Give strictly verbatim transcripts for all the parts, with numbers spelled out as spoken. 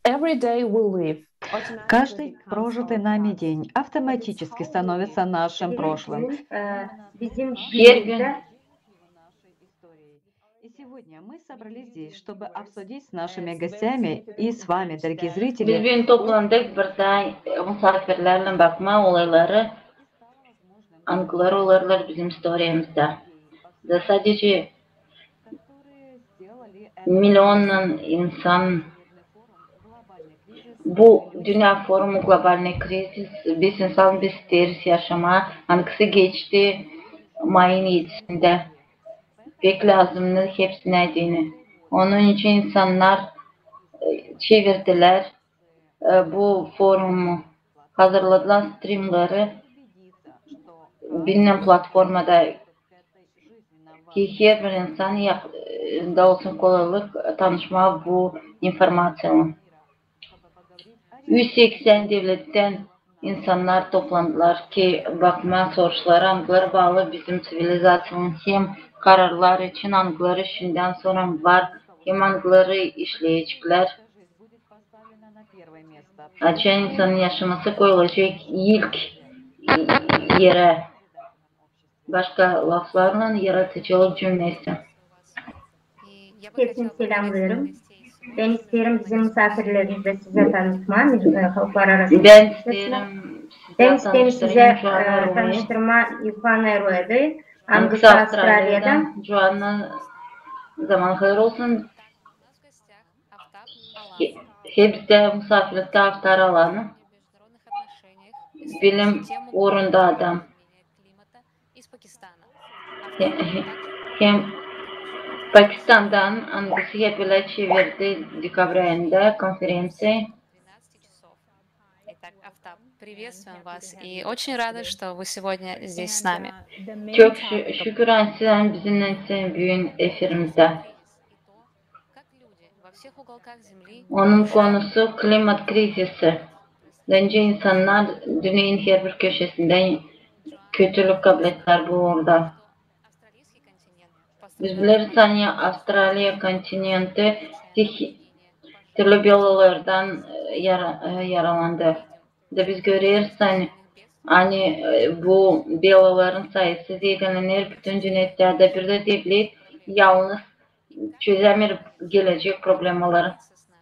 Every day we live. Каждый прожитый нами день автоматически становится нашим прошлым. Bizim Her gün И сегодня мы собрались здесь, чтобы обсудить с нашими гостями и с вами, дорогие Biz зрители, bugün toplandık burada, e, musafirlerle bakma olayları, angıları olarlar bizim istoriyamızda. Da sadece milyonnan insan bu dünya forumu globalnıy krizis, biz insan biz isteeriz yaşamaa, angısı geçti mayın edisindä. Pek lääzımdı hepsinä deyni. Onun için insannar, e, çevirdilär, e, bu forumu, hazırladılar streamları bilmem platformada ki her bir insan yap-, e, da olsun kolaylık tanışmaa bu informaţiyalan. Üz seksän devlettän insannar toplandılar ki bakmaa soruşlara, angıları baalı bizim ţivilizaţiyanın hem kararlar için, angıları şindän sora var, hem angıları işleyeceklär. Açan insanın yaşaması koyulacek ilk erä. Başka laflarlan yaradıcılıq cümlesi. Hepsini selamlıyorum. Ben isteerim bizim musafirlerimizi sizä tanıtmaa, e, halklar arasında. Bän isteerim Ben sizä isteerim sizä tanıştırayım e, Joanna Rue'yi. Tanıştırmaa Joanna Rue'yi, Angısı angısı Avustralya'dan. Avustralya'dan. Joanna, zaman hayır olsun. He-, hepsi musafirliktä Aftar Alanı. Bilim uurunda adam. He-, he-, hem Pakistandan, angısı hep bilä çevirdi dekabr ayında konferenţiya. Итак, Афтаб, приветствуем вас и очень рады, что вы сегодня здесь с нами. Çok şü-, şükür, ani sän bizimnän büün efirimizdä. Onun konusu klimat krizisi. Nicä insannar dünneyin her bir köşesindä kötülük kablettilär bu uurda. Biz bileriz, ani Avstraliya kontinenti tih-, türlü belalardan, e, yara-, e, yaralandı. Da biz göreriz, ani, ani, e, bu belaların sayısı zeedelener bütün dünnedä. Da bir dä devlet yalnız çözämeer gelecek problemaları.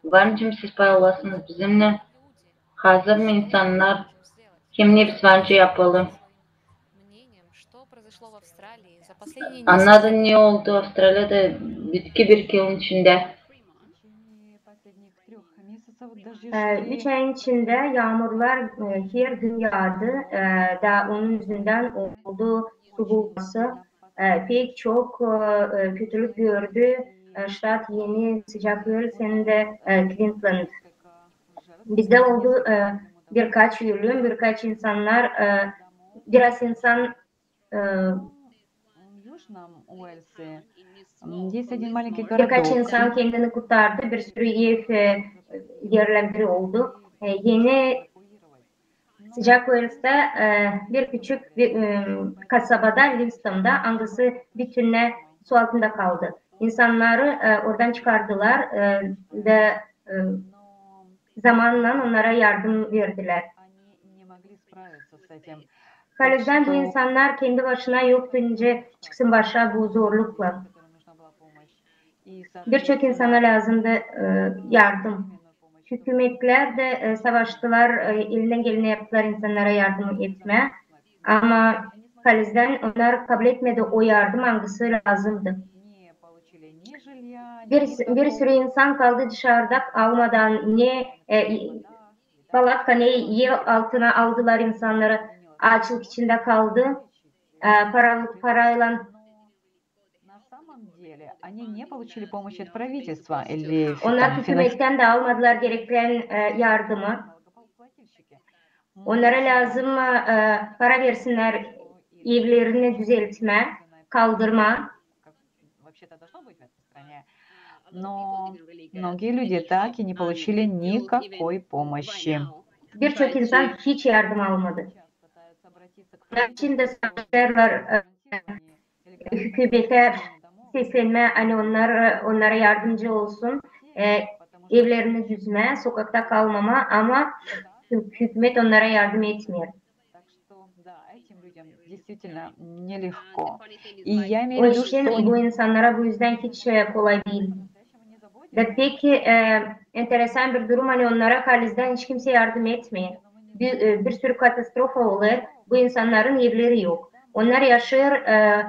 Var nicä siz pay olasınız bizimnän? Hazır mı insannar? Hem ne biz var nicä yapalım? Annadın, ne oldu Avstraliyada bitki bir yılın içindä? E, üç ayın içindä yaamurlar e, her gün yaadı, e, da onun üzündän oldu su bulması, e, pek çok e, e, kötülük gördü e, ştaat Eni Sıcak Uels hem dä e, Kvinslendä. Bizdä oldu e, birkaç ölüm, birkaç insannar, e, biraz insan e, Южном Уэльсе есть один маленький Birkaç городок. insan kendini kurtardı, bir sürü ev e, yerlendiri oldu. E, Eni Sıcak Uelstä e, bir küçük bir, e, kasabada, Livingstone'da, angısı bütünnä su altında kaldı. İnsannarı e, oradan çıkardılar e, da e, zamannan onnara yardım verdilär. Halizdän bu insannar kendi başına yoktu, nicä çıksın başa bu zorluklan. Bir çok insana lääzımdı e, yardım. Hükümetlär dä e, savaştılar, e, elinden geleni yaptılar insannara yardım etmää. Ama halizdän onnar kabletmedi o yardım, angısı lääzımdı. Bir, bir sürü insan kaldı dışarıda, almadan ne e, palatka, ne er altına aldılar insannarı, aaçlık içindä kaldı. E, paralı, paraylan На самом деле, они не получили помощи от правительства или Onnar там, hükümettän dä almadılar gereklän e, yardımı. Onnara lääzım e, para versinnär evlerini düzeltmää, kaldırmaa. Но многие люди так и не получили никакой помощи. Bir çok insan hiç yardım almadı. Şimdi savaşçılar e, hükümete seslenmää, ani onnar, onnara yardımcı olsun. E, evlerini düzmää, sokakta kalmamaa, ama hü-, hükümet onnara yardım etmeer. O için bu insannara bu üzdän hiç, e, kolay diil. Da pek, e, enteresan bir durum, ani onnara halizdän hiç kimsey yardım etmeer. Bir, e, bir sürü katastrofa olêr, bu insannarın evleri yok. Onnar yaşêêr, e,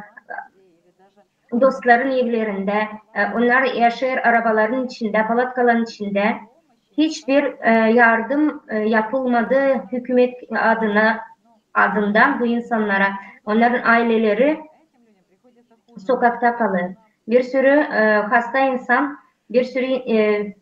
dostların evlerindä, e, onnar yaşêêr arabaların içindä, palatkaların içindä. Hiçbir, e, yardım, e, yapılmadı hükümet adına, adından bu insannara. Onnarın ayleleri sokakta kalêr. Bir sürü, e, hasta insan, bir sürü, e,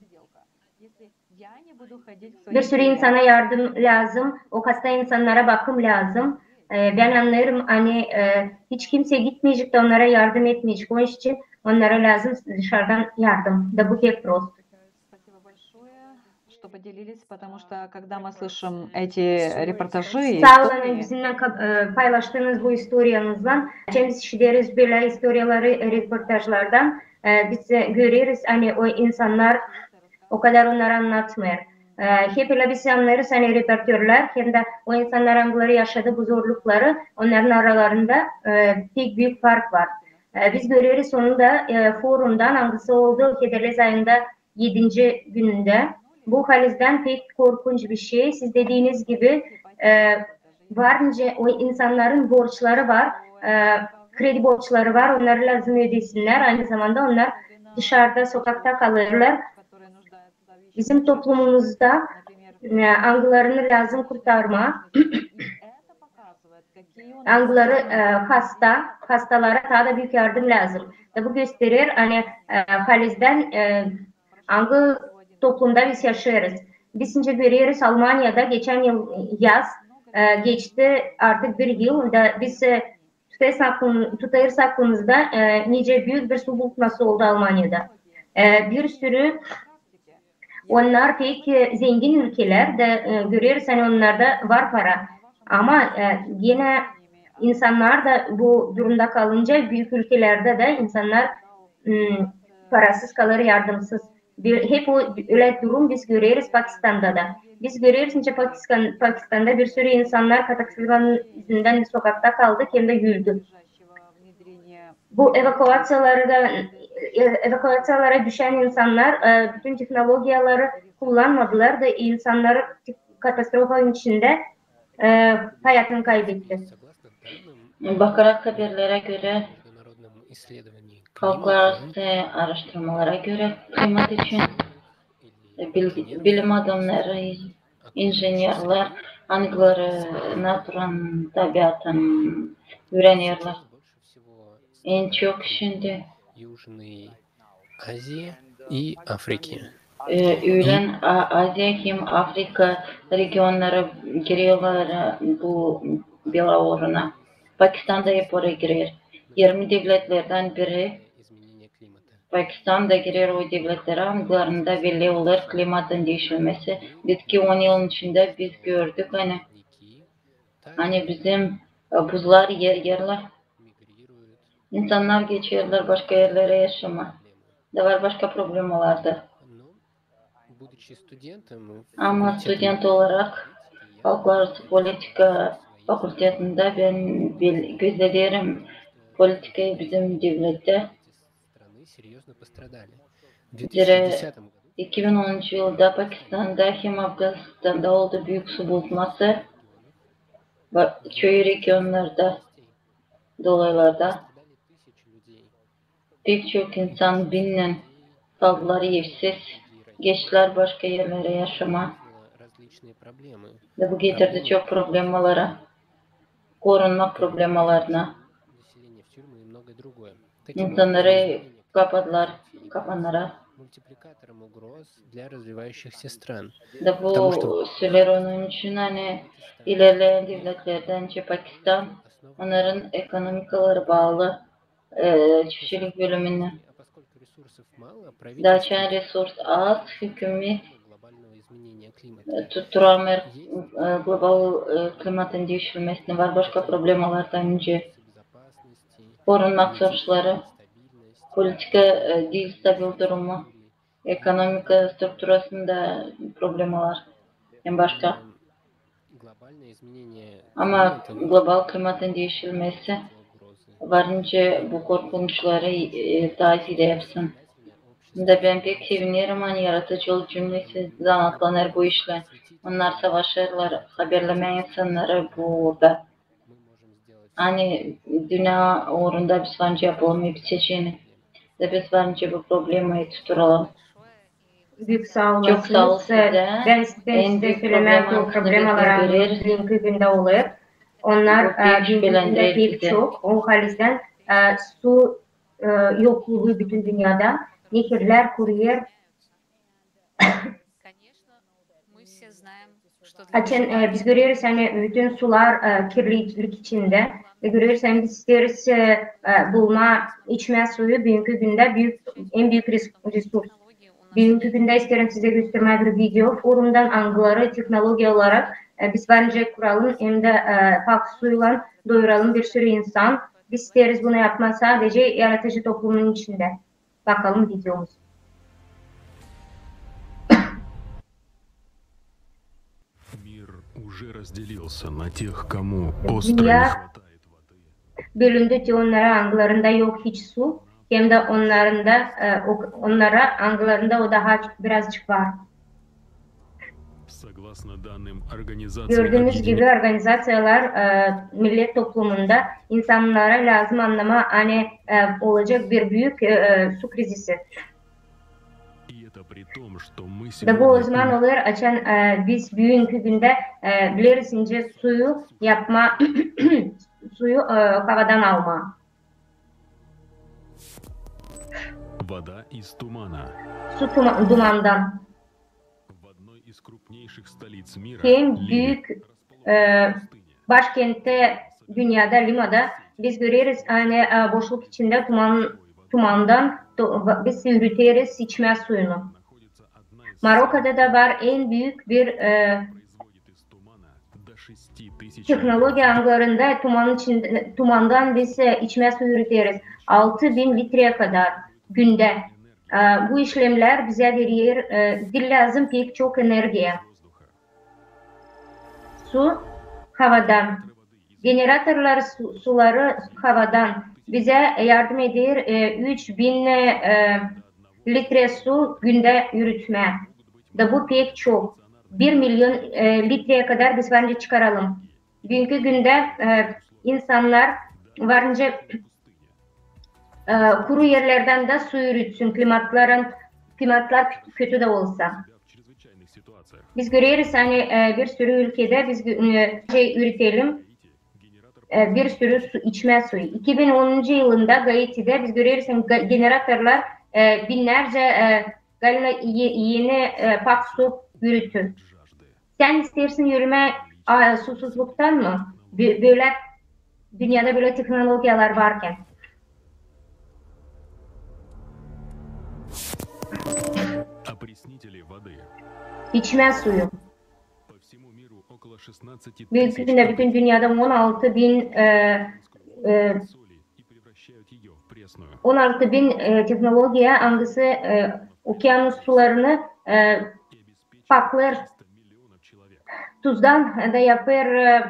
bir sürü insana yardım lääzım. O hasta insannara bakım lääzım. E, bän annêêrım, ani, e, hiç kimsey gitmeyecek da onnara yardım etmeyecek. Onun için onnara lääzım dışardan yardım. Da bu pek prost. Saa olun, ani bizimnän ka-, e, paylaştınız bu istoriyanızdan. Açan biz işideriz bölä istoriyaları, e, reportajlardan. E, biz, e, göreriz, ani o insannar o kadar onnar annatmêêr. E, hep ölä biz annêêrız, ani reportörlär hem dä o insannar, angıları yaşadı bu zorlukları, onnarın aralarında, e, pek büük fark var. E, biz göreriz onu da, e, forumdan, angısı oldu federalez ayında edinci günündä. Bu halizdän pek korkunç bir şey. Siz dediiniz gibi, e, var nicä o insannarın borçları var, e, kredi borçları var, onnarı lääzım ödesinnär. Aynı zamanda onnar dışarda, sokakta kalêrlar. Bizim toplumumuzda, e, angılarını lääzım kurtarmaa, angıları, e, hasta, hastalara taa da büük yardım lääzım. Da bu gösterer, ani, e, halizdän, e, angı toplumda biz yaşêêrız. Biz nicä göreriz, Almaniyada geçän yıl yaz, e, geçti artık bir yıl, da biz, e, tutêrız aklın-, tutêrız aklımızda, e, nicä büük bir su bulutması oldu Almaniyada. E, bir sürü, onnar pek, e, zengin ülkelär da, e, göreriz, ani onnarda var para. Ama, e, genä insannar da bu durumda kalınca, büük ülkelerdä dä insannar, m, parasız kalêr, yardımsız. Bir, hep o ölä durum biz göreriz Pakistanda da. Biz göreriz, nicä Pakistan-, Pakistanda bir sürü insannar katastrofanın üzündän sokakta kaldı hem dä öldü. Bu evakuaţiyaları da, e, evakuaţiyalara düşän insannar, e, bütün tehnologiyaları kullanmadılar da insannar katastrofanın içindä, e, hayatını kaybetti. Bakarak haberlerä görä, halklararası araştırmalara görä, klimat için, e, bil-, bilim adamnarı, injenerlär, angıları naturanın, tabiatın üürenerlär. En çok şindi Южной Азии и Африки. E, ölen A-, Aziya hem Afrika regionları girerlär, e, bu bela uuruna. Pakistan da hep oraya girer. Irmi devletlerdän biri. Pakistan da girer o devletlerä, angılarında belli olêr klimatın diişilmesi. Bitki on yılın içindä biz gördük, ani, ani bizim, e, buzlar er-erlär. İnsannar geçerlär başka erlerä yaşamaa. Da var başka problemalar da. Ama student olarak halklararası politika fakultetindä bän bil-, gözlerim politikayı bizim devlettä. Zerä iki bin onuncu yılda Pakistanda hem Afganistanda oldu büük su bulutması. Ba-, çoyu regionlarda, dolaylarda pek çok insan binnän kaldılar evsiz, geçtilär başka erlerä yaşamaa. Da bu getirdi çok problemalara, korunmak problemalarına. İnsannarı kapadılar kapanlara. Da bu söleer onun için, ani ilerleyän devletlerdän, nicä Pakistan, onnarın ekonomikaları baalı, e, çiftçilik bölümünä. Da açan resurs az, hükümet, e, tutturamêêr, e, global, e, klimatın diişilmesini, var başka problemalardan öncä. Korunmak soruşları, politika, e, diil stabil durumu. Ekonomika strukturasında problemalar hem başka. Ama global klimatın diişilmesi varınca bu korkunçları e, taa ziyaada yapsın. Da bän pek sevinerim, ani yaratıcı cümlesi zanaatlanêr bu işlän. Onnar savaşêrlar haberlemää insannarı bu uurda. Ani dünnä uurunda biz varınca yapalım hepsicini. Da biz varınca bu problemayı tuturalım. Büük saa olasınız. Çok saa ol sizä. Bän, bän sizä sölemää, ki o problemalar büünkü gündä olêr. Onnar büünkü gündä pek çok. O halizdän e, su e, yokluunu bütün dünnedä, neherlär kuruyêr. Açan e, biz göreriz, ani bütün sular e, kirlilik içindä. Ve göreriz, ani biz isteeriz e, e, bulmaa içmää suyu büünkü gündä büük, en büük res-, resurs. Büünkü gündä isteerim sizä göstermää bir video forumdan, angıları tehnologiya olarak e, biz varınca kuralım hem dä e, pak suylan doyuralım bir sürü insan. Biz isteeriz bunu yapmaa sadece yaratıcı toplumun içindä. Bakalım videomuz. Dünnä bölündü te onnara, angılarında yok hiç su, hem dä onnarında, e, onnara, angılarında o daha birazcık var. Gördüünüz gibi, organizaţiyalar, e, millet toplumunda insannara lääzım annamaa, ani e, olacek bir büük e, e, su krizisi. Da bu o zaman olêr, açan e, biz büünkü gündä e, bileriz, nicä suyu yapmaa, suyu e, havadan almaa. Su tuma-, dumandan. En büük e, başkentte dünnedä, Limada, biz göreriz, ani e, boşluk içindä tuman, tumandan to-, va-, biz üüreteriz içmää suyunu. Marokoda da var en büük bir e, tehnologiya, angılarında tuman içindä, tumandan biz e, içmää suyu üüreteriz. Altı bin litreya kadar gündä. E, bu işlemnär bizä verer, e, diil lääzım pek çok energiya. Su havadan. Generatorlar su-, suları havadan bizä yardım eder, e, üç bin e, litre su gündä üüretmää. Da bu pek çok. Bir milyon e, litreyä kadar biz varınca çıkaralım. Büünkü gündä e, insannar varınca e, kuru erlerdän dä su üüretsin, klimatların, klimatlar kö-, kötü dä olsa. Biz göreriz, ani e, bir sürü ülkedä biz gö-, e, şey üüretelim, e, bir sürü su, içmää suyu. İki bin onuncu yılında Gaitidä biz göreriz, ani ga-, generatorlar e, binnärcä e, galina ye-, eni e, pak su üüretti. Sän isteersin ölmää, a, susuzluktan mı? Bö-, bölä, dünnedä bölä tehnologiyalar varkan. İçmää suyu. Büünkü gündä bütün dünnedä on altı bin e, e, on altı bin e, tehnologiya, angısı e, okeanus sularını e, paklêêr tuzdan da yapêr e,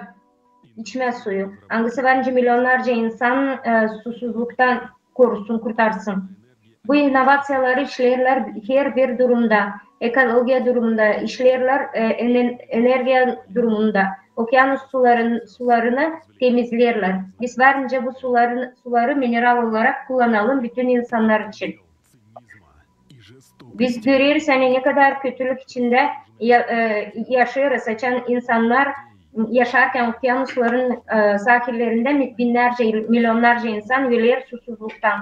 içmää suyu. Angısı var nicä milyonnarca insan e, susuzluktan korusun, kurtarsın. Bu innovaţiyaları işleerlär herbir durumda, ekologiya durumunda işleerlär, e, enen-, energiya durumunda, okeanus suların-, sularını temizleerlär. Biz var nicä bu suların, suları mineral olarak kullanalım bütün insannar için. Biz göreriz, ani ne kadar kötülük içindä ya-, e, yaşêêrız, açan insannar yaşarkan okeanusların e, saahillerindä mi-, binnärcä, milyonnarca insan öler susuzluktan.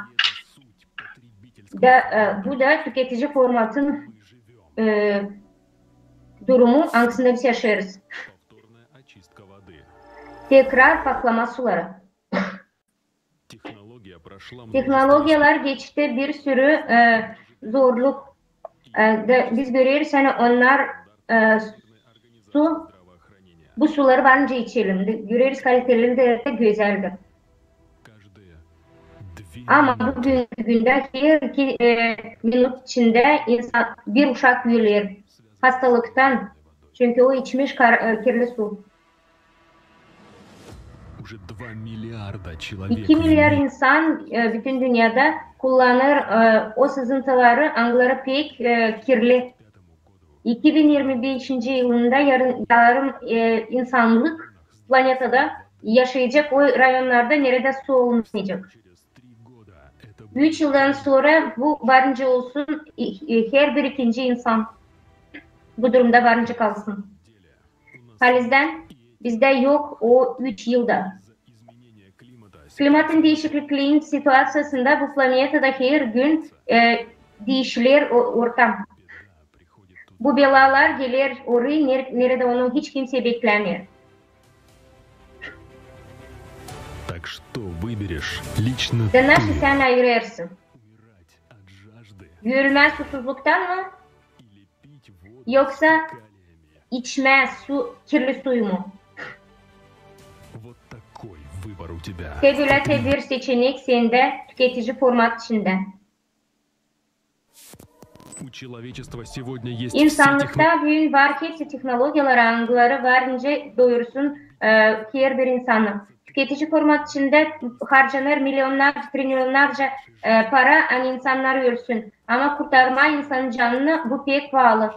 Da, e, bu da tüketici formatın e, durumu, angısında biz yaşêêrız. Tekrar paklama suları. Tehnologiyalar geçti bir sürü e, zorluk. E, da biz göreriz, ani onnar e, su, bu suları var nicä içelim. Da göreriz, kalitelili dä, gözäl dä. Ama büünkü gündä her iki, e, minut içindä insan, bir uşak öler hastalıktan, çünkü o içmiş kar-, e, kirli su. İki milyar insan, e, bütün dünnedä kullanêr, e, o sızıntıları, angıları pek, e, kirli. İki bin irmi beşinci yılında yarın, yarım, e, insanlık planetada yaşayacek o rayonnarda, neredä su olmayacek. Üç yıldan sora bu varınca olsun, e, e, herbir ikinci insan bu durumda varınca kalsın. Halizdän bizdä yok o üç yılda. Klimatın diişiklikliin situaţiyasında bu planetada her gün, e, diişiler o-, ortam. Bu belalar geler orayı, ner-, neredä onu hiç kimsey beklämeer. Так что выберешь лично ты? Sän ayırêrsın. Ölmää susuzluktan mı? Yoksa içmää su, kirli suyu mu? Вот такой выбор у тебя. Te bölä te bir seçenek sendä tüketici format içindä. У человечества сегодня есть все техно- İnsanlıkta büün var hepsi tehnologiyalar, angıları varınca doyursun, e, herbir insanı. Tüketici format içindä harcanêr milyonnarca, trilyonnarca, e, para, ani insannar ölsün. Ama kurtarmaa insanın canını, bu pek paalı.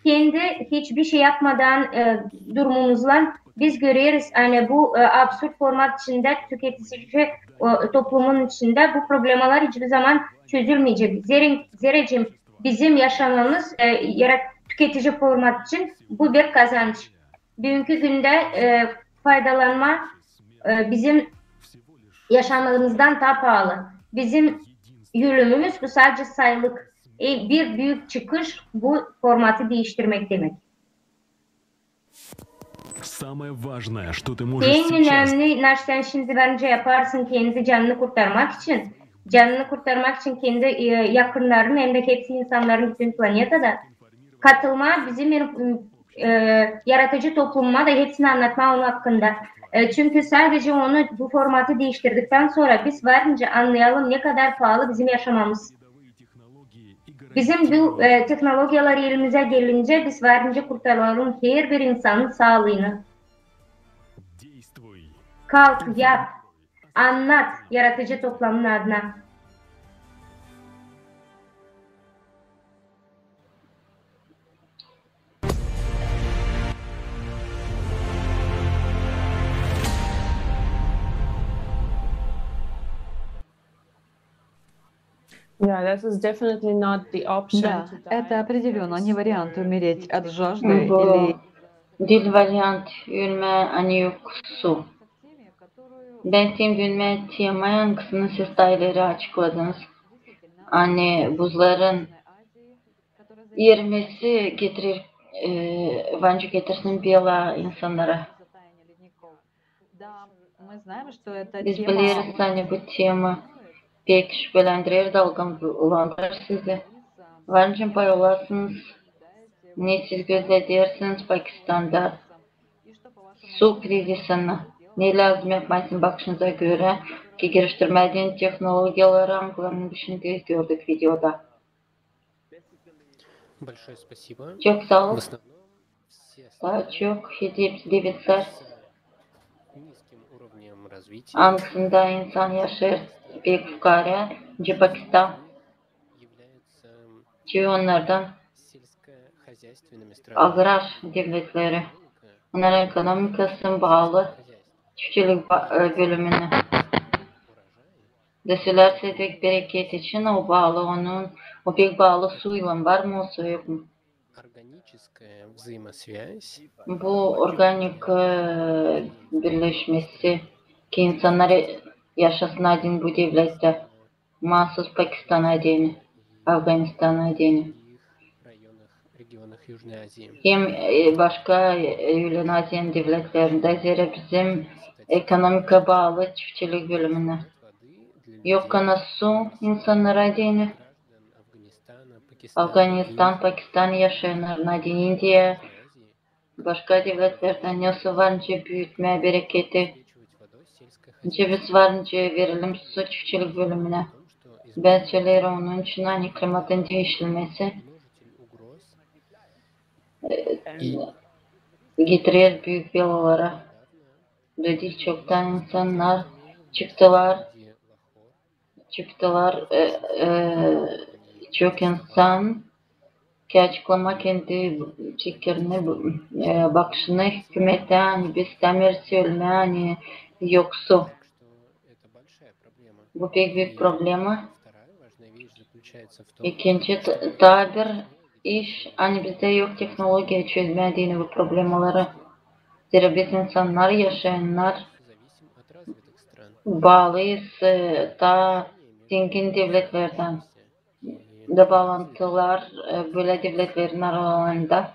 Kendi hiçbir şey yapmadan, e, durumumuzlan biz göreriz, ani bu, e, absurd format içindä, tüketici, e, toplumun içindä bu problemalar hiçbir zaman çözülmeyecek. Zerä, zerä bizim yaşamamız, e, yarat-, tüketici format için bu bir kazanç. Büünkü gündä, e, faydalanma, e, bizim yaşamamızdan taa paalı. Bizim ölümümüz bu sadece sayılık. E, bir büük çıkış bu formatı diiştirmäk demäk. Самое важное, что ты можешь сейчас... En önemli, ne sän şindi varınca yaparsın kendi canını kurtarmak için, canını kurtarmak için kendi, e, yakınlarını hem dä hepsi insannarın bütün planetada katılmaa bizim, e, yaratıcı toplumuma da hepsini annatmaa onun hakkında. E, çünkü sadece onu, bu formatı diiştirdiktän sora biz varınca annayalım, ne kadar paalı bizim yaşamamız. Bizim bu, e, tehnologiyalar elimizä gelincä, biz varınca kurtaralım herbir insanın saalıını. Kalk, yap, annat yaratıcı toplumun adına. Да, это определённо не вариант умереть от жажды или... Bu diil variant ölmää, ani yok su. Bän isteerim dönmää temaya, angısını siz taa ileri açıkladınız. Ani buzların erimesi getirer, e, varınca getirsin bela insannara. Biz bileriz, ani bu tema pek şübelendirer, dalgalandırêr sizi. Varınca paylaşasınız, ne siz gözledersiniz Pakistanda su krizisini, ne lääzım yapmaa sizin bakışınıza görä, ki geliştirmää deyni tehnologiyaları, angılarını biz şindi gördük videoda. Çok saa ol. Taa çok hepsi devletler, angısında insan yaşêêr pek fukaarä, nicä Pakistan, ki onnardan agrar devletleri. Onnarın ekonomikası baalı çiftçilik ba-, e, bölümünä. Deseler, bereketi için o baalı, onun, o pek baalı suylan, var mı o su, yok mu? Bu organik, e, birleşmesi, ki insannar, e, yaşasın deyni bu devlettä, maasuz Pakistana deyni, Afganistana deyni. Hem, e, başka, e, Üülen Aziyanın devletlerindä, zerä bizim ekonomika baalı çiftçilik bölümünä. Yok kana su insannara deyni. Afganistan, Pakistan yaşayannarına deyni, İndiya, başka devletlerdän, ne su var nicä büütmää bereketi. Nicä biz var nicä verelim su çiftçilik bölümünä. Bän söleerim onun için, ani klimatın diişilmesi, e, getirer büük belaları. Da diil çoktan insannar çıktılar, çıktılar, e, e, çok insan ki açıklama kendi fikirini, e, bakışını hükümetä, ani biz tam ersi ölmää, ani yok su. Bu pek büük problema. İkinci, t-, taa bir iş, ani bizdä yok tehnologiya çözmää deyni bu problemaları. Zerä biz insannar yaşayannar baalıyız, e, taa zengin devletlerdän. Da baalantılar, e, bölä devletlerin aralarında.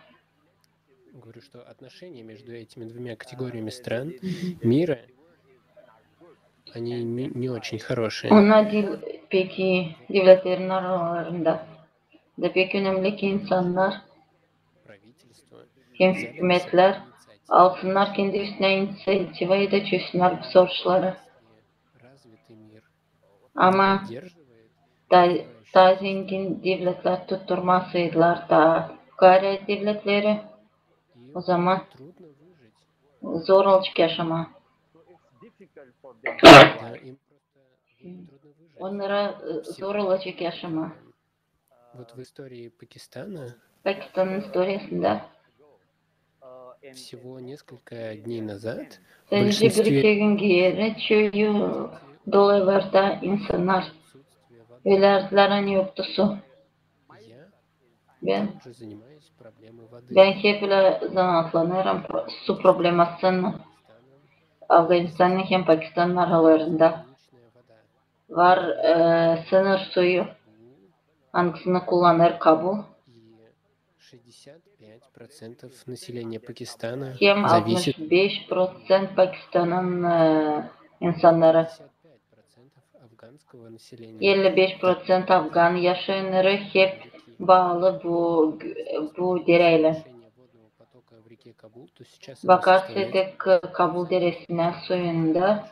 Говорю, что отношения между этими двумя категориями стран мира, они не, не очень хорошие. Onnar diil pek ii devletlerin aralarında. Da pek önemli ki insannar hem hükümetlär alsınnar kendi üstünä inisiativa da çözsünnär bu soruşları. Ama taa, taa zengin devletlär tutturmasaydılar taa fukaarä devletleri, o zaman zor olacek yaşamaa. Onnara, e, zor olacek yaşamaa. Вот в истории Пакистана Pakistanın istoriyasında всего несколько дней назад в сәнче bir большинстве iki gün geeri çoyu dolaylarda insannar ölärdilär, ani yoktu su. Я Bän, тоже занимаюсь проблемой воды. Bän hep ölä zanaatlanêrım pro-, su problemasınnan Afganistanın hem Pakistanın aralarında. Var, e, sınır suyu, angısını kullanêr Kabul. И шестьдесят пять процентов населения Пакистана Hem зависит altmış beş prosent Pakistanın, e, insannarı, пятьдесят пять процентов афганского населения. Elli beş prosent afgan yaşayanları hep baalı bu, bu derä ilä. Bakarsaydık Kabul deresinä suyunda,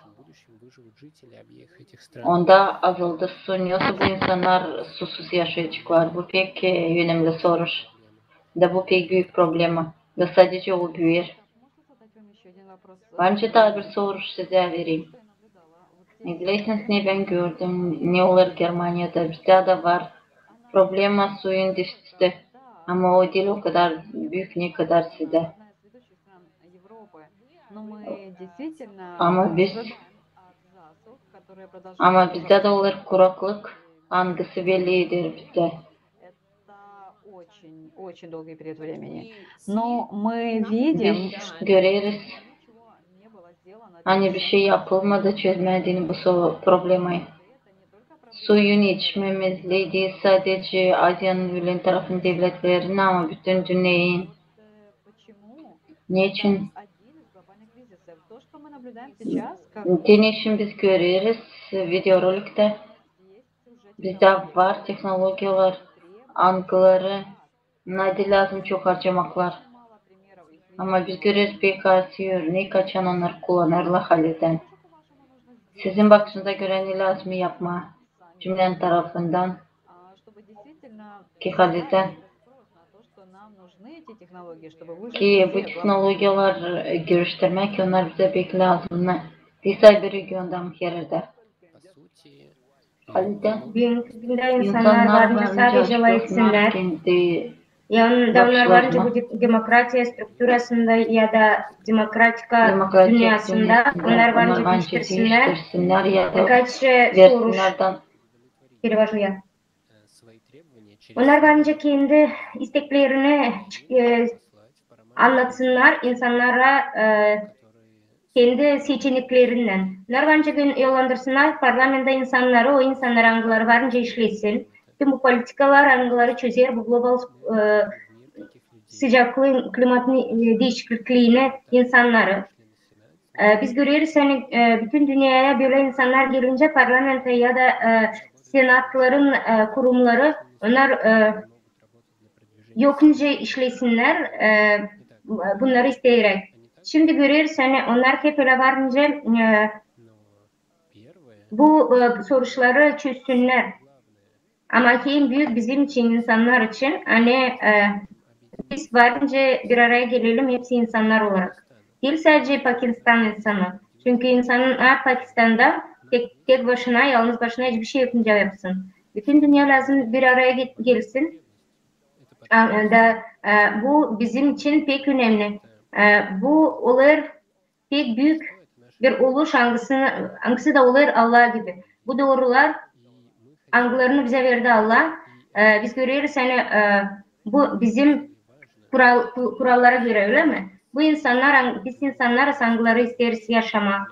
onda azaldı su. Ne olsa bu insannar susuz yaşayaceklar? Bu pek, e, önemli soruş. Da bu pek büük problema. Da sadece o büüyer. Var nicä taa bir soruş sizä vereyim. Bilersiniz, ne bän gördüm, ne olêr Germaniyada. Bizdä dä var problema suyun defisiti. Ama o diil o kadar büük, ne kadar sizdä. Ama biz, ama bizdä dä olêr kuraklık, angısı belli eder bizdä. Biz göreriz, ani bir şey yapılmadı çözmää deyni bu so-, problemayı. Suyun etişmemezlii diil sadece Aziyanın ölen tarafın devletlerin, ama bütün dünneyin. Neçin? Te neçin biz göreriz videoroliktä, bizdä var tehnologiyalar, angıları na diil lääzım çok harcamaklar. Ama biz göreriz pek az örnek, açan onnarı kullanêrlar halizdän. Sizin bakışınıza görä ne lääzım yapmaa cümlä tarafından ki halizdän, ki bu tehnologiyalar, e, görüştürmää, ki onnar bizä pek lääzımnı, diil sade bir regionda, ama hererdä. Halizdän büünkü gündä insannar var nicä sadece laiksinnär. Ya, onnar var nicä bu de-, demokratiya strukturasında ya da demokratika dünnäsında. Onnar var nicä diiştirsinnär. Birkaç soruş. Перевожу я. Onnar var nicä kendi isteklerini, e, annatsınnar insannara, e, kendi seçeneklerinnän. Onnar var nicä gö-, yollandırsınnar parlamenttä insannarı, o insannar, angıları var nicä işlesin. Bütün bu politikalar, angıları çözer bu global, e, sıcaklıın, klimatın, e, diişikliini insannarı. E, biz göreriz, ani, e, bütün dünneyä bölä insannar gelincä parlamenttä ya da, e, senatların, e, kurumları, onnar, e, yok nicä işlesinnär, e, bunnarı isteyerek. Şindi göreriz, ani onnar hep ölä var nicä, e, bu e, soruşları çözsünnär. Ama en büük bizim için, insannar için, ani e, biz varınca bir araya gelelim hepsi insannar olarak. Diil sadece Pakistan insanı. Çünkü insannar Pakistanda tek, tek başına, yalnız başına hiçbir şey yapınca yapsın. Bütün dünya lääzım bir araya ge- gelsin. A, da e, bu bizim için pek önemli. E, bu olêr pek büük bir uluş, angısı, angısı da olêr Allah gibi. Bu doorular, angılarını bizä verdi Allah. E, biz göreriz, ani e, bu bizim kural, ku- kurallara görä, ölä mi? Bu insannar, ang- biz insannarız, angıları isteeriz yaşamaa.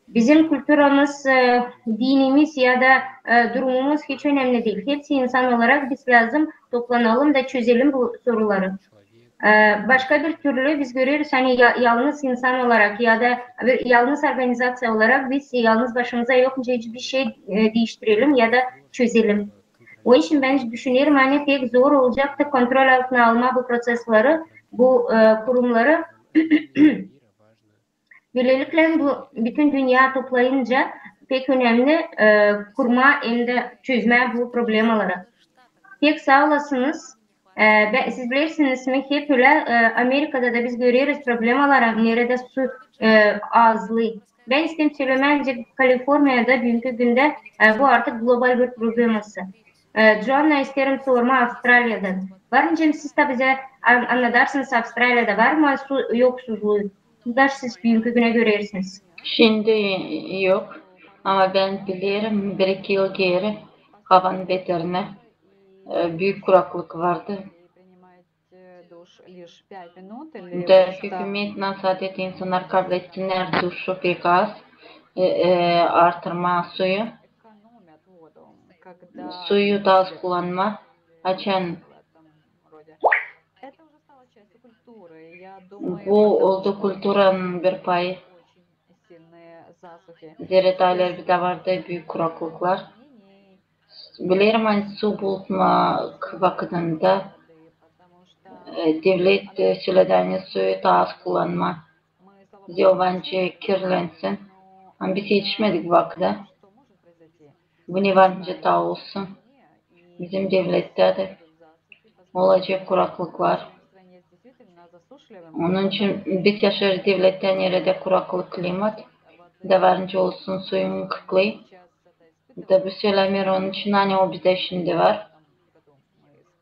Bizim kulturamız, e, dinimiz ya da e, durumumuz hiç önemli diil. Hepsi insan olarak biz lääzım toplanalım da çözelim bu soruları. E, başka bir türlü biz göreriz, ani ya- yalnız insan olarak ya da bir yalnız organizaţiya olarak biz yalnız başımıza yokça hiçbir şey e, diiştirelim ya da çözelim. Onun için bän düşünerim, ani pek zor olacaktı kontrol altına almaa bu prosesleri, bu e, kurumları. Bölelikle bu bütün dünya toplayınca pek önemli e, kurmaa hem dä çözmää bu problemaları. Pek saa olasınız. E, bän, siz bilersiniz mi, hep ölä e, Amerikada da biz göreriz problemaları, neredä su e, azlıı. Bän isteerim sölemää, Kaliforniyada büünkü gündä e, bu artık global bir probleması. E, Joanna, isteerim sormaa Avstraliyadan. Var mı, siz tä bizä an- annadarsınız, Avstraliyada var mı su yoksuzluu? Nasıl siz büünkü günä görersiniz? Şindi yok. Ama bän bilerim, bir-iki yıl geeri havanın beterinä e, büük kuraklık vardı. Da hükümet, nasaat etti insannar kabul etsinnär duşu pek az, e, e, artırmaa suyu. Suyu taa az kullanmaa. Açan bu oldu kulturanın bir payı. Zerä taa ileri bir dä vardı büük kuraklıklar. Bilerim, ani su bulutmak vakıdında e, devlet e, söledi, ani suyu taa az kullanmaa. Zerä bence kirlensin. Ama biz etişmedik vakıda. Bu ne var nicä taa olsun. Bizim devlettä dä olacek kuraklıklar. Onun için biz yaşêêrız devlettä, neredä kuraklık klimat. Da var nicä olsun suyun kıtlıı. Da bu sölämeer onun için, ani o bizdä şindi var.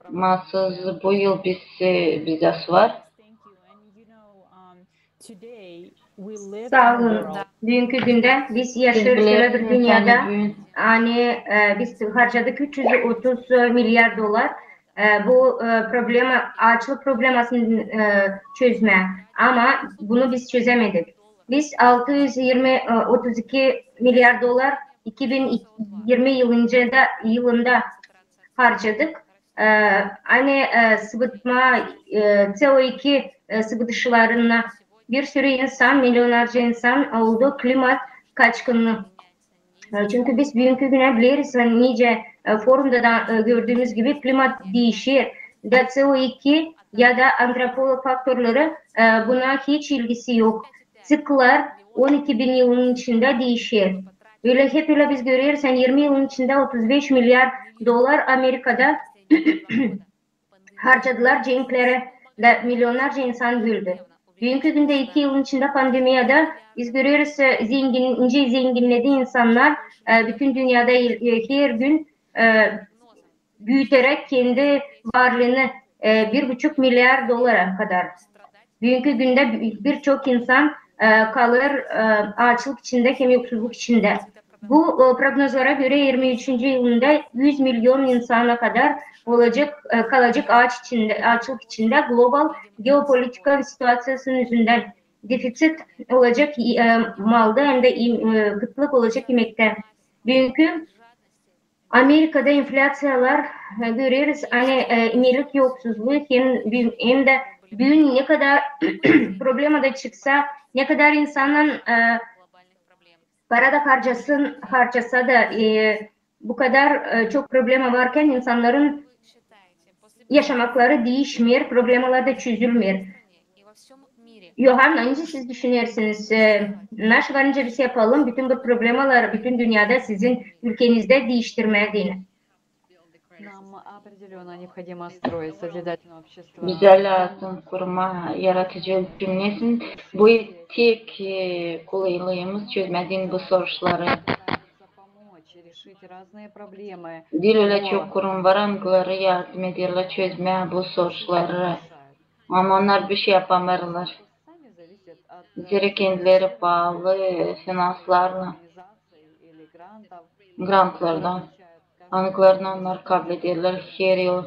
Ama siz bu yıl biz, e, bizdä su var. Saa olun. Büünkü gündä biz yaşêêrız ölä bir dünnedä, ani e, biz harcadık üç üz otuz milyar dolar e, bu e, problema, aaçlık problemasını e, çözmää. Ama bunu biz çözemedik. Biz altı üz irmi, e, otuz iki milyar dolar iki bin irmi yılında, yılında harcadık. E, ani e, sıbıtma, e, C O iki e, sıbıdışlarına bir sürü insan, milyonlarca insan oldu klimat kaçkını. E, çünkü biz büünkü günä bileriz, e, nicä e, forumda da e, gördüümüz gibi klimat diişer. Da C O iki ya da antropolog faktorları e, buna hiç ilgisi yok. Ţıklar on iki bin yılın içindä diişer. Ölä hep ölä biz göreriz, ani irmi yılın içindä otuz beş milyar dolar Amerikada harcadılar cenklerä, da milyonlarca insan öldü. Büünkü gündä iki yılın içindä pandemiyada biz göreriz, e, zengin, nicä zenginnedi insannar e, bütün dünnedä e, her gün e, büüteräk kendi varlıını e, bir buçuk milyar dolara kadar. Büünkü gündä bi- birçok insan e, kalêr e, aaçlık içindä hem yoksuzluk içindä. Bu e, prognozlara görä irmi üçüncü yılında üz milyon insana kadar olacek, e, kalacek aaç içindä, aaçlık içindä global geopolitika situaţiyasının üzündän. Defiţit olacek e, malda hem dä im- e, kıtlık olacek imektä. Büünkü Amerikada inflâţiyalar e, göreriz, ani e, imelik yoksuzluu hem, hem dä büün ne kadar problema da çıksa, ne kadar insanın e, para da harcasın, harcasa da e, bu kadar e, çok problema varkan insannarın yaşamakları diişmeer, problemalar da çözülmeer. Yohanna, nicä siz düşünersiniz? E, nasıl var nicä biz yapalım bütün bu problemaları bütün dünnedä sizin ülkenizdä diiştirmää deyni? Нам определённо необходимо строить созидательное общество. Bizä lääzım kurmaa yaradıcı cümnesin. Bu tek e, kolaylığımız çözmää deyni bu soruşları. Помочь решить разные проблемы. Diil ölä çok kurum var, angıları yardım ederlär çözmää bu soruşları. Ama onnar bir şey yapamêêrlar. Zerä kendileri baalı e, finanslarlan, grantlardan. Angılarını onnar kabul ederlär her yıl.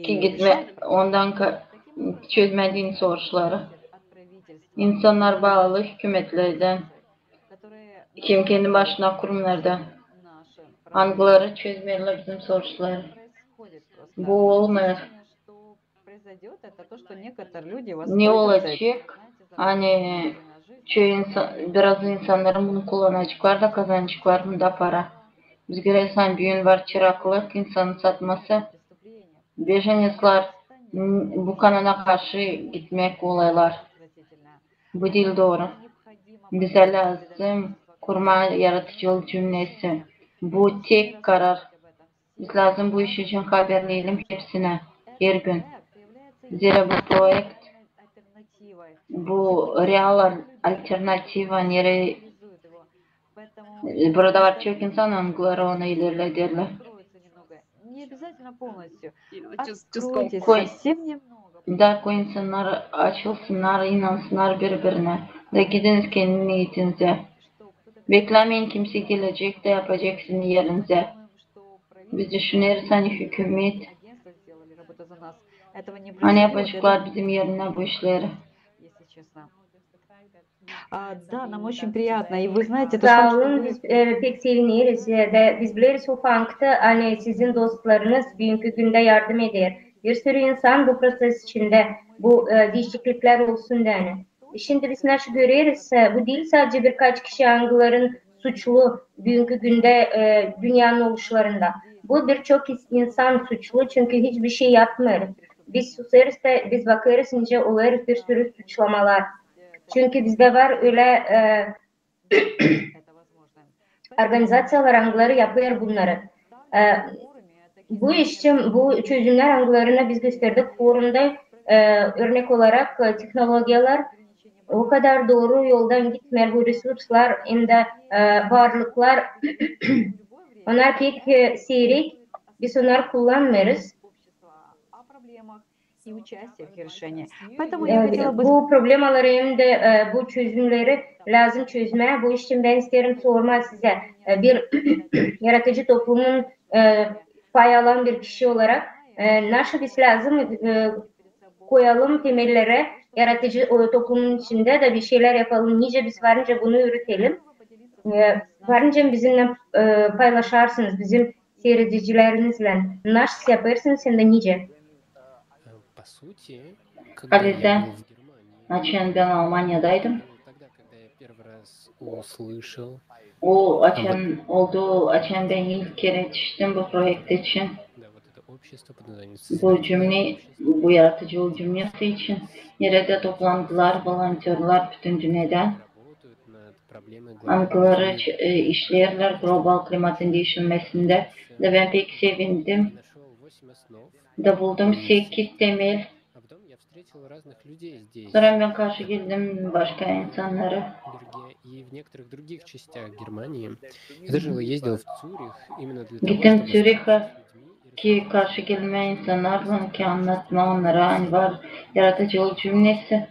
Ki gitmää, ondan ka- çözmää deyni soruşları. İnsannar baalı hükümetlerdän, kim kendi başına kurumnardan. Angıları çözmeerlär bizim soruşları. Bu olmêêr. Ne olacek? Ani çoyu insan, biraz insannarın bunu kullanaceklar da kazanaceklar bunda para. Biz göreriz, ani büün var çıraklıq, insanın satması. Beşeneslar, bu kanala karşı gitmäk olaylar. Bu diil dooru. Bizä lääzım kurmaa yaradıcı cümnesi. Bu tek karar. Biz lääzım bu iş için haberleyelim hepsinä, her gün. Zerä bu proekt, bu real al- alternativa, nere- burada var çok insan, angıları onu ilerlederlär. Koy insannar açılsınnar, inansınnar biri-birinä. Da gidiniz kendi niyetinizä. Beklämeyin, kimsey gelecek da yapacek sizin erinizä. Biz düşüneriz, ani hükümet, ani yapaceklar bizim erinä bu işleri. Saa olun, biz e, pek sevineriz. E, da biz bileriz o faktı, ani sizin dostlarınız büünkü gündä yardım eder. Bir sürü insan bu proses içindä, bu e, diişikliklär olsun deyni. Şindi biz nasıl göreriz, e, bu diil sadecä birkaç kişi, angıların suçlu büünkü gündä e, dünnenin oluşlarında. Bu birçok insan suçlu, çünkü hiçbir şey yapmêêr. Biz susêrız da biz bakêrız, nicä olêr bir sürü suçlamalar. Çünkü bizdä var ölä e, organizaţiyalar, angıları yapêr bunnarı. E, bu iş için bu çözümnär, angılarını biz gösterdik forumda, e, örnek olarak e, tehnologiyalar o kadar dooru yoldan gitmeer, bu resurslar hem dä e, varlıklar, onnar pek e, siirek, biz onnarı kullanmêêrız. Bu problemaları hem dä e, bu çözümleri lääzım çözmää. Bu iş için bän isteerim sormaa sizä, e, bir yaradıcı toplumun e, pay alan bir kişi olarak, e, nasıl biz lääzım e, koyalım temelleri yaradıcı o toplumun içindä da bir şeylär yapalım. Nicä biz varınca bunu üretelim. E, varınca bizimnän e, paylaşarsınız bizim siiredicilerinizlän. Nasıl yapêrsınız hem dä nicä? Halizdä, açan bän Almaniyadaydım, o açan oldu, açan bän ilk kerä etiştim bu proekt için. Bu cümne, bu yaradıcı cümnesi için, neredä toplandılar volontörlar bütün dünnedä. Angıları e, işleerlär global klimatın diişilmesindä. Da bän pek sevindim. Da buldum sekiz temel. Sora bän karşı geldim başka insannara. Gittim Цюрихä, ki karşı gelmää insannarlan, ki annatmaa onnara, ani var yaradıcı cümnesi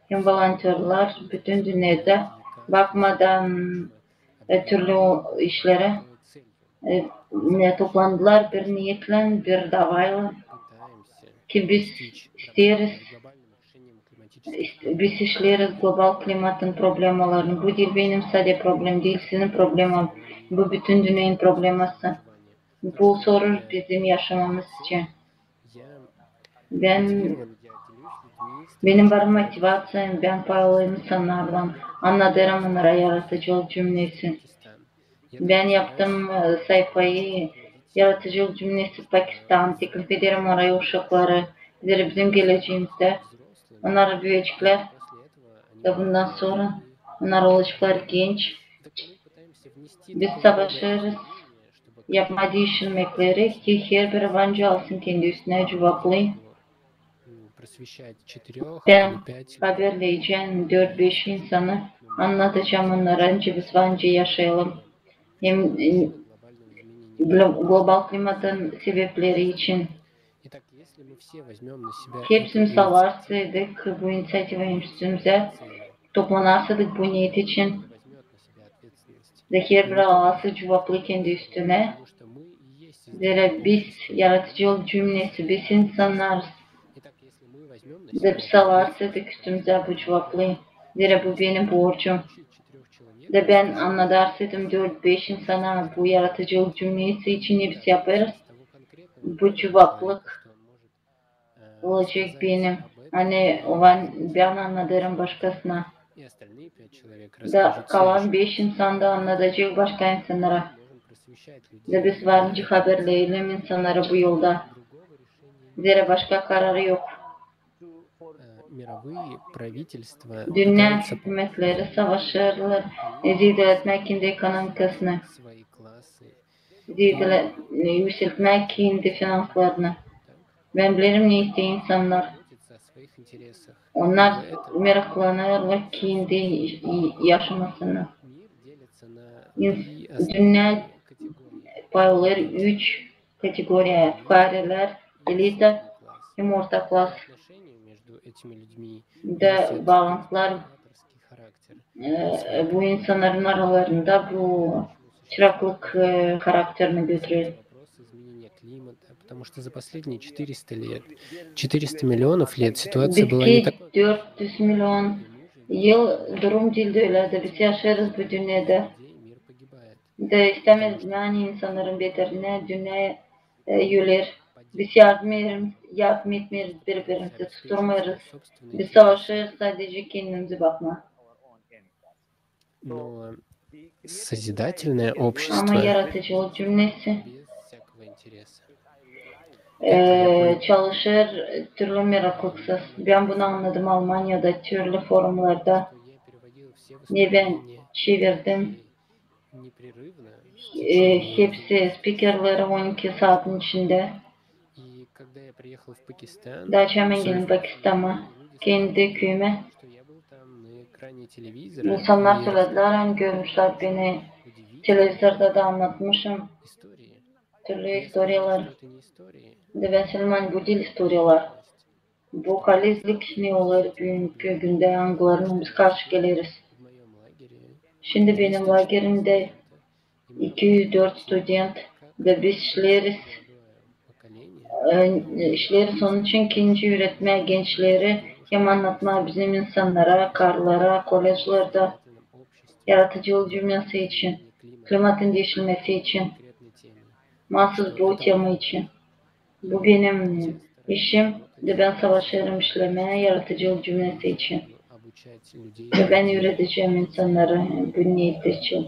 hem volontörlar bütün dünnedä, bakmadan e, türlü işlerä, e, ne toplandılar bir niyetlän, bir davaylan, ki biz isteeriz, ist- biz işleeriz global klimatın problemalarını. Bu diil benim sade problem, diil sizin probleman, bu bütün dünnenin probleması. Bu sorur bizim yaşamamız için. Bän, benim var motivaţiyam, bän pay alayım insannarlan, annadêrım onnara yaradıcı cümnesi. Bän yaptım e, sayfayı, yaradıcı cümnesi Pakistan, teklif ederim oraya uşakları, zerä bizim geleceemizdä Onnar büüyeceklär da bundan sora onnar olaceklar genç. Biz savaşêrız yapmaa diişilmekleri, ki herbiri var nicä alsın kendi üstünä cuvaplı. Bän haberleyecäm dört-beş insanı, annadacam onnara, nicä biz var nicä yaşayalım. Hem, e, glo-, global klimatın sebepleri için. Hepsimiz alarsaydık bu iniţiativayı üstümüzä, toplanarsaydık bu niyet için, da herbiri alarsa cuvaplı kendi üstünä. Zerä biz yaradıcılık cümnesi, biz insannarız. Da biz alarsaydık üstümüzä bu cuvaplı. Zerä bu benim borcum. Da bän annadarsaydım dört-beş insana bu yaradıcılık cümnesi için, ne biz yapêrız, bu cuvaplık olacek benim. Ani bän annadêrım başkasına. Da kalan beş insan da annadacek başka insannara. Da biz var nicä haberleyelim insannarı bu yolda. Zerä başka kararı yok. Dünnä hükümetleri savaşêrlar, e, zeedelemäk kendi ekonomikasını, zeedele-, e, üüseltmäk kendi finanslarını. Bän bilerim, ne isteer insannar. Onnar meraklanêrlar kendi yaşamasına. İns-, dünnä paylanêr üç kategoriyaya: fukaarelär, elita hem orta klas. Da baalantılar, e, bu insannarın aralarında bu çıraklık, e, karakterini götürer. Потому что за последние четыреста лет, четыреста миллионов лет ситуация была не так. Biz ki dört üz milyon yıl durum diildi ölä, da biz yaşêêrız bu dünnedä. Da istämeeriz, ani insannarın beterinä dünnä, e, öler. Biz yardım ederim, yardım etmeeriz biri-birimizä, tuturmêêrız. Biz savaşêrız sadece kendimizi bakmaa. Но созидательное общество... Ama yaradıcılık cümnesi, e, çalışêr türlü meraklıksız. Bän bunu annadım Almaniyada türlü forumlarda. Ne bän çevirdim, e, hepsi spikerleri on iki saatın içindä. Da açan bän geldim Pakistana, kendi küüyümä, insannar sölediler, ani görmüşlär beni televizorda da annatmışım türlü istoriyalar. Da bän söledim, ani bu diil istoriyalar. Bu halizdlik, ne olêr büünkü gündä, angılarına biz karşı geleriz. Şindi benim lagerimdä iki üz dört student, da biz işleeriz, e, işleeriz onun için, ki nicä üüretmää gençleri hem annatmaa bizim insannara, karılara, koledjlerdä yaradıcılık cümnesi için, klimatın diişilmesi için, maasız bu tema için. Bu benim işim, da bän savaşêrım işlemää yaradıcılık cümnesi için. Da bän üüredecäm insannarı bu niyet için.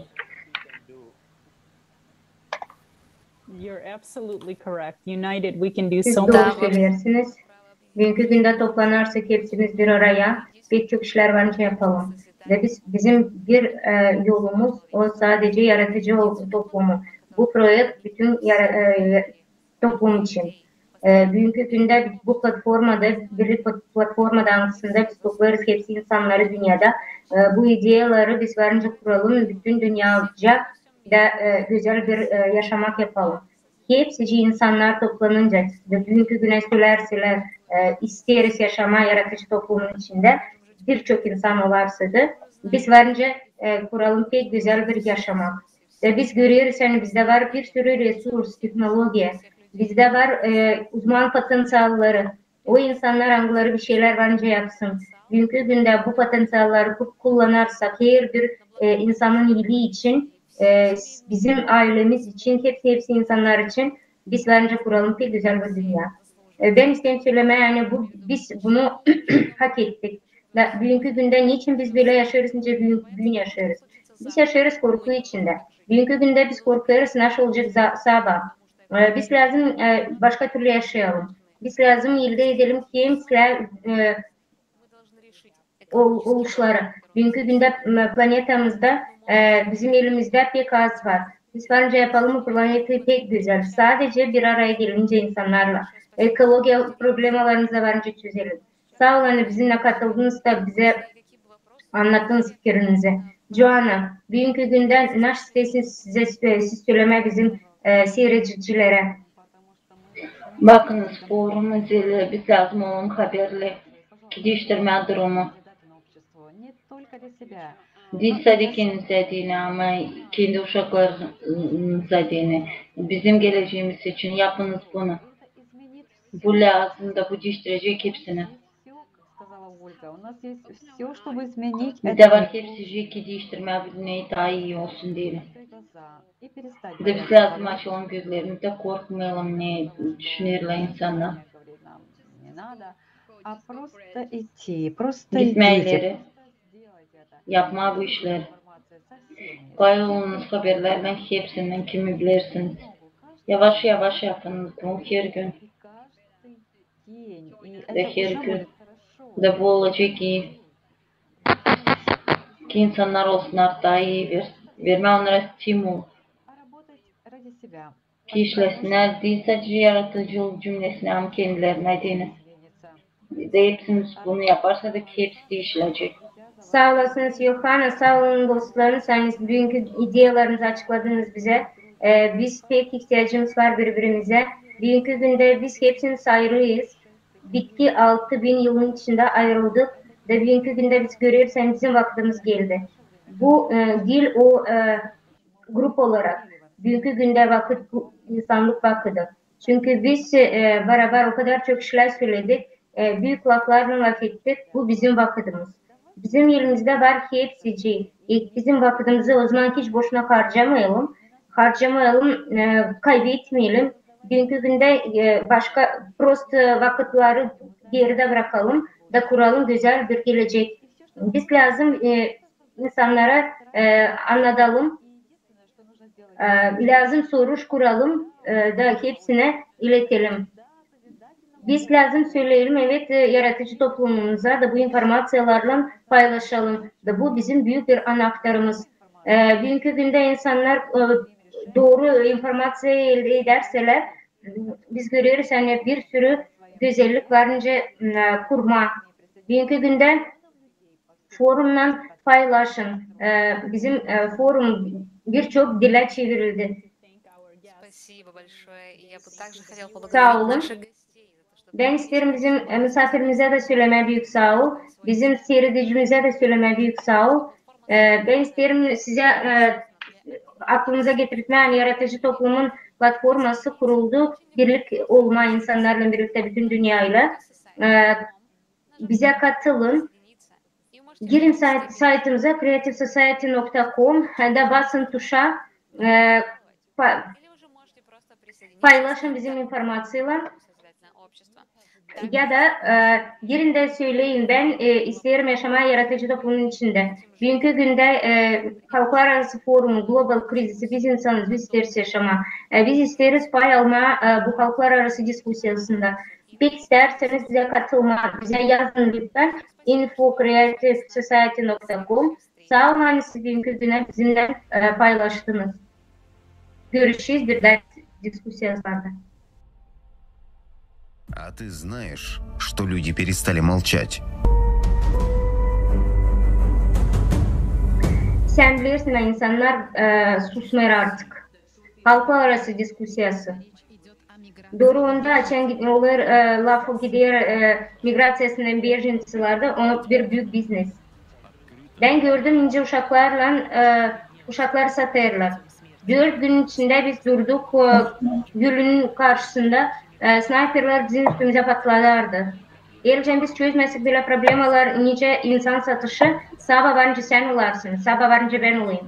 You're absolutely correct. United, we can do so much. Siz dooru söleersiniz. Büünkü gündä toplanarsak hepsimiz bir araya, pek çok işlär var nicä yapalım. Da biz, bizim bir, e, yolumuz, o sadece yaradıcı ol-, toplumu. Bu proekt bütün yara-, e, toplum için. E, büünkü gündä bu platformada, birlik plat-, platformada, angısında biz toplêêrız hepsi insannarı dünnedä. E, bu ideyaları biz var nicä kuralım, bütün dünneca da, e, gözäl bir, e, yaşamak yapalım. Hepsicii insannar toplanınca, büünkü günä söleerselär, e, isteeriz yaşamaa yaradıcı toplumun içindä, bir çok insan olarsa da, biz var nicä, e, kuralım pek gözäl bir yaşamak. E, biz göreriz, ani bizdä var bir sürü resurs, tehnologiya. Bizdä var, e, uzman potenţialları. O insannar, angıları bir şeylär var nicä yapsın. Büünkü gündä bu potenţialları ku-, kullanarsak herbir, e, insanın iyiliği için, e, s-, bizim aylemiz için, hepsi, hepsi insannar için biz var nicä kuralım pek gözäl bir dünnä. E, bän isteerim sölemää, ani bu, biz bunu hak ettik. Da büünkü gündä niçin biz bölä yaşêêrız, nicä büün, büün yaşêêrız? Biz yaşêêrız korku içindä. Büünkü gündä biz korkêrız, nasıl olacek za-, sabaa. E, biz lääzım, e, başka türlü yaşayalım. Biz lääzım eldä edelim hem islää, e, ol-, oluşları. Büünkü gündä, m, planetamızda, e, bizim elimizdä pek az var. Biz varınca yapalım bu planetayı pek gözäl. Sadece bir araya gelincä insannarlan. Ekologiya problemalarımızı da varınca çözelim. Saa olun, ani bizimnän katıldınız da bizä annattınız fikirinizi. Joana, büünkü gündä ne isteersiniz siz, siz sölemää bizim, e, siiredicilerä? Bakınız, forum üzerindä biz lääzım olun haberli, diiştirmää durumu. Diil sade kendinizä deyni, ama kendi uşaklarınıza deyni. Bizim gelecämiz için yapınız bunu. Bu lääzım da bu diiştirecek hepsini. Bizdä var hepsicii, ki diiştirmää bu dünneyä taa ii olsun deyni. Da biz lääzım açalım gözlerimizi, da korkmayalım, ne düşünerlär insannar. Gitmää ileri, yapmaa bu işleri. Pay olunuz haberlerdän hepsindän, kimi bilersiniz. Yavaş-yavaş yapınız bunu her gün. Da her gün. Da bu olacek ii, ki insannar olsunnar taa ii, ver-, vermää onnara stimul, ki işlesinnär, diil sade yaradıcılık cümlesindä, ama kendilerinä deyni. Da hepsimiz bunu yaparsak, da hepsi diişilecek. Saa olasınız, Yohanna, saa olun, dostlarım, ani büünkü ideyalarınızı açıkladınız bizä. E, biz pek ihtiyacımız var biri-birimizä. Büünkü gündä biz hepsimiz ayırıyız. Bitki altı bin yılın içindä ayırıldık. Da büünkü gündä biz göreriz, ani bizim vakıdımız geldi. Bu, e, diil o, e, grup olarak. Büünkü gündä vakıt bu insannık vakıdı. Çünkü biz, e, barabar o kadar çok işlär söledik, e, büük laflarlan lafettik, bu bizim vakıdımız. Bizim elimizdä var hepsicii. E, bizim vakıdımızı o zaman hiç boşuna harcamayalım, harcamayalım, e, kaybetmeyelim. Büünkü gündä, e, başka prost vakıtları geridä brakalım da kuralım gözäl bir gelecek. Biz lääzım, e, insannara, e, annadalım, e, lääzım soruş kuralım, e, da hepsinä iletelim. Biz lääzım söleyelim, evet, e, yaradıcı toplumumuza da bu informaţiyalarlan paylaşalım. Da bu bizim büük bir anahtarımız. E, büünkü gündä insannar, e, dooru informaţiyayı eldä edärselär, biz göreriz, ani bir sürü gözellik var nicä, e, kurmaa. Büünkü gündä forumnan paylaşın. E, bizim, e, forum bir çok dilä çevirildi. Saa olun. Bän isteerim bizim, e, musaafirimizdä dä sölemää büük saa ol. Bizim siiredicimizä dä sölemää büük saa ol. E, bän isteerim sizä, e, aklınıza getirtmää, ani yaradıcı toplumun platforması kuruldu birlik olmaa insannarlan birliktä bütün dünneyä. E, bizä katılın. Girin sayt-, saytımıza kreativ sosayeti nokta kom, hem dä basın tuşa, e, pa-, paylaşın bizim informaţiyaylan. Ya da, e, girin dä söleyin, bän, e, isteerim yaşamaa yaradıcı toplumun içindä. Büünkü gündä, e, halklararası forumu, global krizisi, biz insanız, biz isteeriz yaşamaa. E, biz isteeriz pay almaa, e, bu halklararası diskusiyasında. Pek isteerseniz bizä katılmaa, bizä yazın lütfen info kreativ sosayeti nokta kom. Saa olun, ani siz büünkü günä bizimnän, e, paylaştınız. Görüşeriz bir dahaki diskusiyalarda. А ты знаешь, что люди перестали молчать? Sän bilersin, insannar, e, susmêêr artık. Halklararası diskusiyası. Dooru onda, açan gid-, olêr, e, lafı gider, e, migraţiyasından bejenţilarda, o bir büük biznes. Bän gördüm, nicä uşaklarlan, e, uşakları satêrlar. Dört günün içindä biz durduk, e, gölün karşısında, e, snayperlär bizim üstümüzä patladardı. Elcän biz çözmäsek bölä problemalar, nicä insan satışı, sabaa varınca sän olarsın, sabaa varınca bän olayım.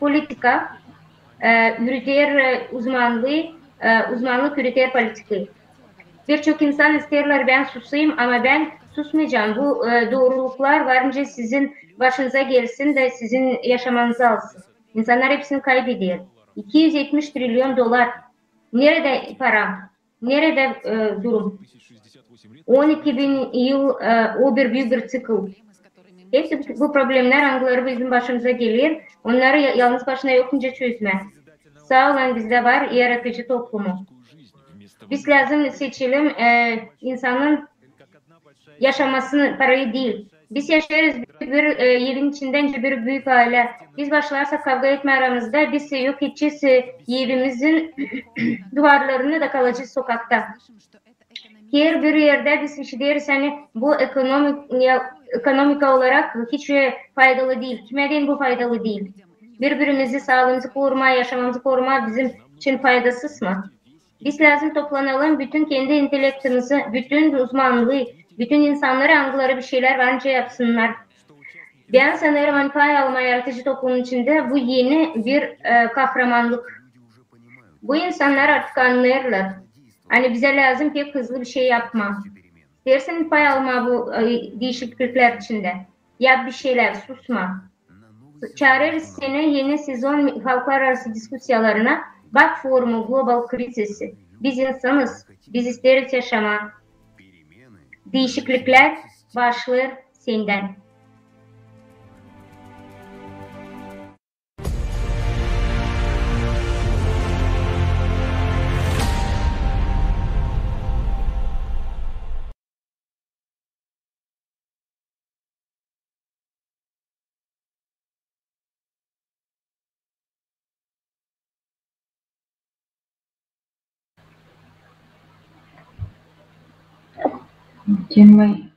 Politika, e, üreder, e, uzmanlıı, e, uzmanlık üreter politikayı. Bir çok insan isteerlär, bän susayım, ama bän susmayacam. Bu, e, dooruluklar varınca sizin başınıza gelsin da sizin yaşamanızı alsın. İnsannar hepsini kaybeder. İki üz etmiş trilyon dolar. Neredä para? Neredä, e, durum? On iki bin yıl, e, o bir büük bir ţikl. Hepsi bu, bu problemlär, angıları bizim başımıza geler, onnarı ya-, yalnız başına yok nicä çözmää. Saa olun, bizdä var yaradıcı toplumu. Biz lääzım seçelim, e, insanın yaşamasını, parayı diil. Biz yaşêêrız bir, bir, e, evin içindä bir büük aylä. Biz başlarsak kavga etmää aramızda, biz yok edecez, e, evimizin duvarlarını da kalacez sokakta. Herbir erdä biz işideriz, ani bu ekonomik-, ya, ekonomika olarak hiç, e, faydalı diil. Kimä deyni bu faydalı diil? Bir-birimizi, saalıımızı korumaa, yaşamamızı korumaa bizim için faydasız mı? Biz lääzım toplanalım, bütün kendi intellektimizi, bütün uzmanlıı, bütün insannarı, angıları bir şeylär var nicä yapsınnar. Bän sanêrım, ani pay almaa yaradıcı toplumun içindä bu eni bir, e, kahramanlık. Bu insannar artık annêêrlar, ani bizä lääzım pek hızlı bir şey yapmaa. İsteersin pay almaa bu, e, diişikliklär içindä? Yap bir şeylär, susma. Çaarêrız seni eni sezon halklararası diskusiyalarına. Bak forumu Global krizisi. Biz insanız, biz isteeriz yaşamaa. Diişikliklär başlêêr sendän. Kim var?